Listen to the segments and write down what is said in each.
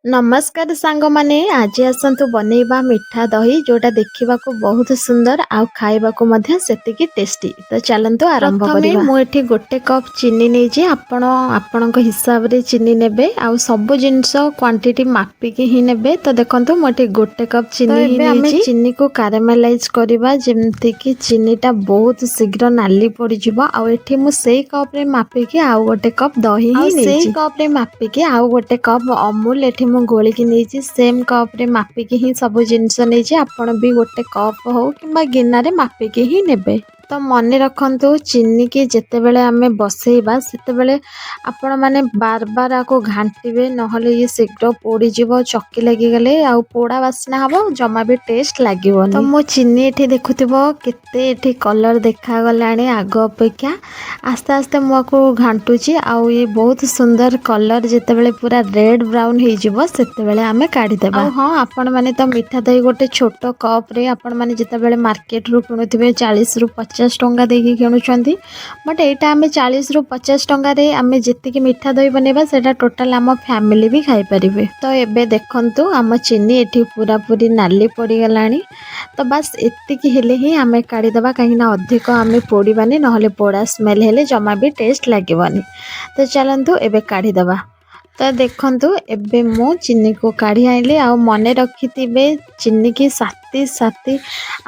ନମସ୍କାର ସାଙ୍ଗମାନେ, ଆଜି ଆସନ୍ତୁ ବନେଇବା ମିଠା ଦହି, ଯୋଉଟା ଦେଖିବାକୁ ବହୁତ ସୁନ୍ଦର ଆଉ ଖାଇବାକୁ ମଧ୍ୟ ସେତିକି ଟେଷ୍ଟି। ତ ଚାଲନ୍ତୁ ଆରମ୍ଭ ପ୍ରଥମେ କରିବା। ମୁଁ ଏଠି ଗୋଟେ କପ୍ ଚିନି ନେଇଛି। ଆପଣ ଆପଣଙ୍କ ହିସାବରେ ଚିନି ନେବେ ଆଉ ସବୁ ଜିନିଷ କ୍ୱାଣ୍ଟିଟି ମାପିକି ହିଁ ନେବେ। ତ ଦେଖନ୍ତୁ, ମୁଁ ଏଠି ଗୋଟେ କପ୍ ତ ଚିନି ହିଁ ଏବେ ଆମେ ନେଇଛି। ଚିନିକୁ କାରାମେଲାଇଜ୍ କରିବା, ଯେମିତିକି ଚିନିଟା ବହୁତ ଶୀଘ୍ର ନାଲି ପଡ଼ିଯିବ। ଆଉ ଏଠି ମୁଁ ସେଇ କପ୍ରେ ମାପିକି ଆଉ ଗୋଟେ କପ୍ ଦହି ଆଉ ହିଁ ସେଇ ନେଇଛି। କପ୍ରେ ମାପିକି ଆଉ ଗୋଟେ କପ୍ ଅମୁଲ ଏଠି ମୁଁ ଗୋଳିକି ନେଇଛି। ସେମ୍ କପ୍ରେ ମାପିକି ହିଁ ସବୁ ଜିନିଷ ନେଇଛି। ଆପଣ ବି ଗୋଟେ କପ୍ ହଉ କିମ୍ବା ଗିନାରେ ମାପିକି ହିଁ ନେବେ। ତ ମନେ ରଖନ୍ତୁ, ଚିନିକି ଯେତେବେଳେ ଆମେ ବସେଇବା, ସେତେବେଳେ ଆପଣମାନେ ବାର ବାର ଆକୁ ଘାଣ୍ଟିବେ, ନହେଲେ ଇଏ ଶୀଘ୍ର ପୋଡ଼ିଯିବ। ଚକି ଲାଗିଗଲେ ଆଉ ପୋଡ଼ା ବାସ୍ନା ହେବ, ଜମା ବି ଟେଷ୍ଟ ଲାଗିବନି। ତ ମୋ ଚିନି ଏଠି ଦେଖୁଥିବ, କେତେ ଏଠି କଲର୍ ଦେଖାଗଲାଣି ଆଗ ଅପେକ୍ଷା। ଆସ୍ତେ ଆସ୍ତେ ମୁଁ ଆକୁ ଘାଣ୍ଟୁଛି ଆଉ ଇଏ ବହୁତ ସୁନ୍ଦର କଲର୍ ଯେତେବେଳେ ପୁରା ରେଡ଼୍ ବ୍ରାଉନ୍ ହେଇଯିବ, ସେତେବେଳେ ଆମେ କାଢ଼ିଦେବା। ଆଉ ହଁ, ଆପଣମାନେ ତ ମିଠା ଦହି ଗୋଟେ ଛୋଟ କପ୍ରେ ଆପଣମାନେ ଯେତେବେଳେ ମାର୍କେଟରୁ କିଣୁଥିବେ, 40ରୁ 50 ଟଙ୍କା ଦେଇକି କିଣୁଛନ୍ତି। ବଟ୍ ଏଇଟା ଆମେ 40ରୁ 50 ଟଙ୍କାରେ ଆମେ ଯେତିକି ମିଠା ଦହି ବନେଇବା, ସେଇଟା ଟୋଟାଲ୍ ଆମ ଫ୍ୟାମିଲି ବି ଖାଇପାରିବେ। ତ ଏବେ ଦେଖନ୍ତୁ, ଆମ ଚିନି ଏଠି ପୁରାପୁରି ନାଲି ପଡ଼ିଗଲାଣି। ତ ବାସ୍, ଏତିକି ହେଲେ ହିଁ ଆମେ କାଢ଼ିଦେବା, କାହିଁକିନା ଅଧିକ ଆମେ ପୋଡ଼ିବାନି, ନହେଲେ ପୋଡ଼ା ସ୍ମେଲ୍ ହେଲେ ଜମା ବି ଟେଷ୍ଟ ଲାଗିବନି। ତ ଚାଲନ୍ତୁ, ଏବେ କାଢ଼ିଦେବା। ତ ଦେଖନ୍ତୁ, ଏବେ ମୁଁ ଚିନିକୁ କାଢ଼ି ଆଣିଲି। ଆଉ ମନେ ରଖିଥିବେ, ଚିନିକି ସାତି ସାତି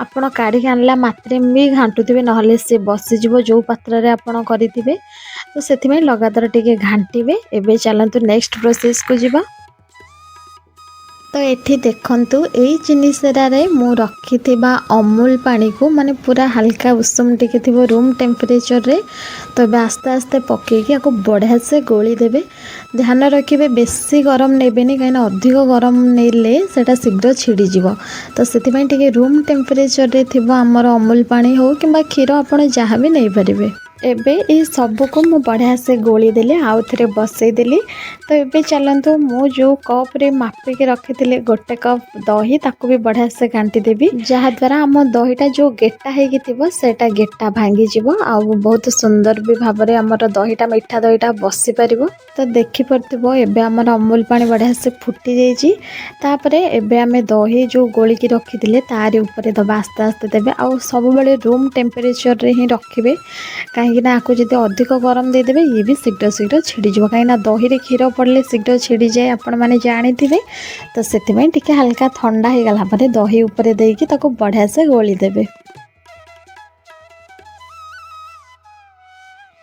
ଆପଣ କାଢ଼ିକି ଆଣିଲା ମାତ୍ରେ ବି ଘାଣ୍ଟୁଥିବେ, ନହେଲେ ସେ ବସିଯିବ ଯେଉଁ ପାତ୍ରରେ ଆପଣ କରିଥିବେ। ତ ସେଥିପାଇଁ ଲଗାତାର ଟିକେ ଘାଣ୍ଟିବେ। ଏବେ ଚାଲନ୍ତୁ, ନେକ୍ସଟ ପ୍ରୋସେସ୍କୁ ଯିବା। ତ ଏଠି ଦେଖନ୍ତୁ, ଏଇ ଚିନି ସିରାରେ ମୁଁ ରଖିଥିବା ଅମୁଲ ପାଣିକୁ, ମାନେ ପୁରା ହାଲକା ଉଷୁମ ଟିକେ ଥିବ, ରୁମ୍ ଟେମ୍ପରେଚରରେ, ତ ଏବେ ଆସ୍ତେ ଆସ୍ତେ ପକାଇକି ଆକୁ ବଢ଼ିଆ ସେ ଗୋଳି ଦେବେ। ଧ୍ୟାନ ରଖିବେ, ବେଶୀ ଗରମ ନେବେନି, କାହିଁକିନା ଅଧିକ ଗରମ ନେଲେ ସେଇଟା ଶୀଘ୍ର ଛିଡ଼ିଯିବ। ତ ସେଥିପାଇଁ ଟିକେ ରୁମ୍ ଟେମ୍ପରେଚରରେ ଥିବ ଆମର ଅମୁଲ ପାଣି ହେଉ କିମ୍ବା କ୍ଷୀର, ଆପଣ ଯାହା ବି ନେଇପାରିବେ। ଏବେ ଏଇ ସବୁକୁ ମୁଁ ବଢ଼ିଆ ସେ ଗୋଳି ଦେଲି, ଆଉ ଥରେ ବସେଇଦେଲି। ତ ଏବେ ଚାଲନ୍ତୁ, ମୁଁ ଯେଉଁ କପ୍ରେ ମାପିକି ରଖିଥିଲି ଗୋଟେ କପ୍ ଦହି, ତାକୁ ବି ବଢ଼ିଆ ସେ ଘାଣ୍ଟି ଦେବି, ଯାହାଦ୍ୱାରା ଆମ ଦହିଟା ଯେଉଁ ଗେଟା ହେଇକି ଥିବ, ସେଇଟା ଗେଟା ଭାଙ୍ଗିଯିବ ଆଉ ବହୁତ ସୁନ୍ଦର ବି ଭାବରେ ଆମର ଦହିଟା, ମିଠା ଦହିଟା ବସିପାରିବ। ତ ଦେଖିପାରୁଥିବ, ଏବେ ଆମର ଅମୁଲ ପାଣି ବଢ଼ିଆ ସେ ଫୁଟି ଯାଇଛି। ତାପରେ ଏବେ ଆମେ ଦହି ଯେଉଁ ଗୋଳିକି ରଖିଥିଲେ, ତାରି ଉପରେ ଦେବା। ଆସ୍ତେ ଆସ୍ତେ ଦେବେ ଆଉ ସବୁବେଳେ ରୁମ୍ ଟେମ୍ପରେଚରରେ ହିଁ ରଖିବେ, କାହିଁକିନା ଆକୁ ଯଦି ଅଧିକ ଗରମ ଦେଇଦେବେ, ଇଏ ବି ଶୀଘ୍ର ଶୀଘ୍ର ଛିଡ଼ିଯିବ। କାହିଁକିନା ଦହିରେ କ୍ଷୀର ପଡ଼ିଲେ ଶୀଘ୍ର ଛିଡ଼ିଯାଏ, ଆପଣମାନେ ଜାଣିଥିବେ। ତ ସେଥିପାଇଁ ଟିକେ ହାଲକା ଥଣ୍ଡା ହେଇଗଲା ପରେ ଦହି ଉପରେ ଦେଇକି ତାକୁ ବଢ଼ିଆ ସେ ଗୋଳି ଦେବେ।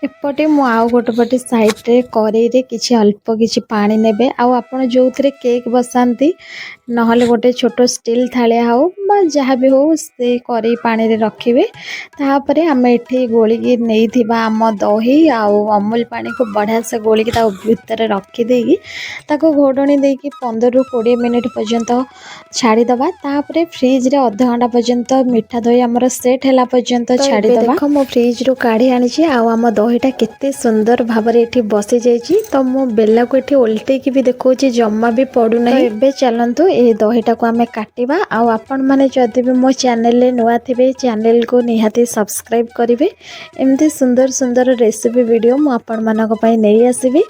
ଏପଟେ ମୁଁ ଆଉ ଗୋଟେ ପଟେ ସାଇଡ଼୍ରେ କରେଇରେ କିଛି ଅଳ୍ପ କିଛି ପାଣି ନେବେ। ଆଉ ଆପଣ ଯେଉଁଥିରେ କେକ୍ ବସାନ୍ତି, ନହେଲେ ଗୋଟେ ଛୋଟ ଷ୍ଟିଲ୍ ଥାଳିଆ ହେଉ ବା ଯାହା ବି ହେଉ, ସେ କରେଇ ପାଣିରେ ରଖିବେ। ତାପରେ ଆମେ ଏଠି ଗୋଳିକି ନେଇଥିବା ଆମ ଦହି ଆଉ ଅମୁଲ ପାଣିକୁ ବଢ଼ିଆ ସେ ଗୋଳିକି ତା ଭିତରେ ରଖିଦେଇକି, ତାକୁ ଘୋଡ଼ଣୀ ଦେଇକି 15ରୁ 20 ମିନିଟ୍ ପର୍ଯ୍ୟନ୍ତ ଛାଡ଼ିଦେବା। ତାପରେ ଫ୍ରିଜ୍ରେ ଅଧଘଣ୍ଟା ପର୍ଯ୍ୟନ୍ତ, ମିଠା ଦହି ଆମର ସେଟ୍ ହେଲା ପର୍ଯ୍ୟନ୍ତ ତ ଏବେ ଛାଡ଼ିଦେବା। ଦେଖ, ମୁଁ ଫ୍ରିଜ୍ରୁ କାଢ଼ି ଆଣିଛି ଆଉ ଆମ ଦହିଟା କେତେ ସୁନ୍ଦର ଭାବରେ ଏଠି ବସିଯାଇଛି। ତ ମୁଁ ବେଲାକୁ ଏଠି ଓଲଟେଇକି ବି ଦେଖାଉଛି, ଜମା ବି ପଡ଼ୁନାହିଁ। ଏବେ ଚାଲନ୍ତୁ, ଏ ଦହିଟାକୁ ଆମେ କାଟିବା। ଆଉ ଆପଣମାନେ ଯଦି ବି ମୋ ଚ୍ୟାନେଲରେ ନୂଆ ଥିବେ, ଚ୍ୟାନେଲକୁ ନିହାତି ସବସ୍କ୍ରାଇବ୍ କରିବେ। ଏମିତି ସୁନ୍ଦର ସୁନ୍ଦର ରେସିପି ଭିଡ଼ିଓ ମୁଁ ଆପଣମାନଙ୍କ ପାଇଁ ନେଇ ଆସିବି।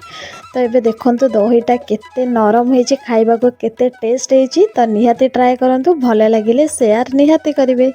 ତ ଏବେ ଦେଖନ୍ତୁ, ଦହିଟା କେତେ ନରମ ହେଇଛି, ଖାଇବାକୁ କେତେ ଟେଷ୍ଟ ହେଇଛି। ତ ନିହାତି ଟ୍ରାଏ କରନ୍ତୁ, ଭଲ ଲାଗିଲେ ସେୟାର ନିହାତି କରିବେ।